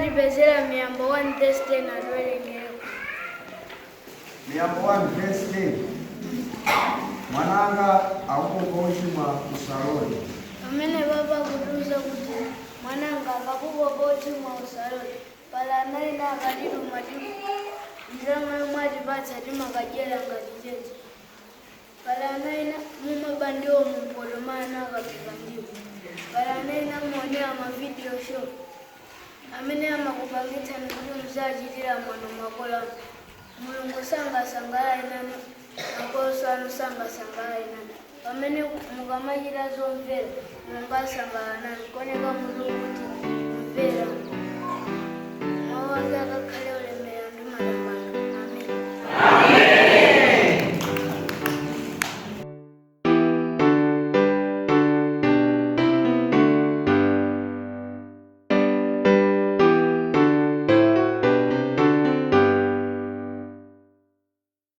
Atipezera Miyambo 1 verse 10, atiwerengere. Miyambo 1 verse 10: Mwananga, akukoka ochimwa usalole. Pamene baba akutiuza kuti, "Mwananga, akakukoka ochimwa usalole." Pala anaina akatituma, ndalama yomwe atipatsa timakadyera ngati chenje. Pala anaina mumaba ndiwo mumpoto mana akaphika ndiwo. Pala anaina muonera ma video show amene amakupangitsani kuti muzachitira mwano makolo anu. Mulungu sangasangalale nanu, makolo anu sangasangalale nanu. Pamene mukamachita zomvera, Mulungu asangalala nanu. Koneka Mulungu.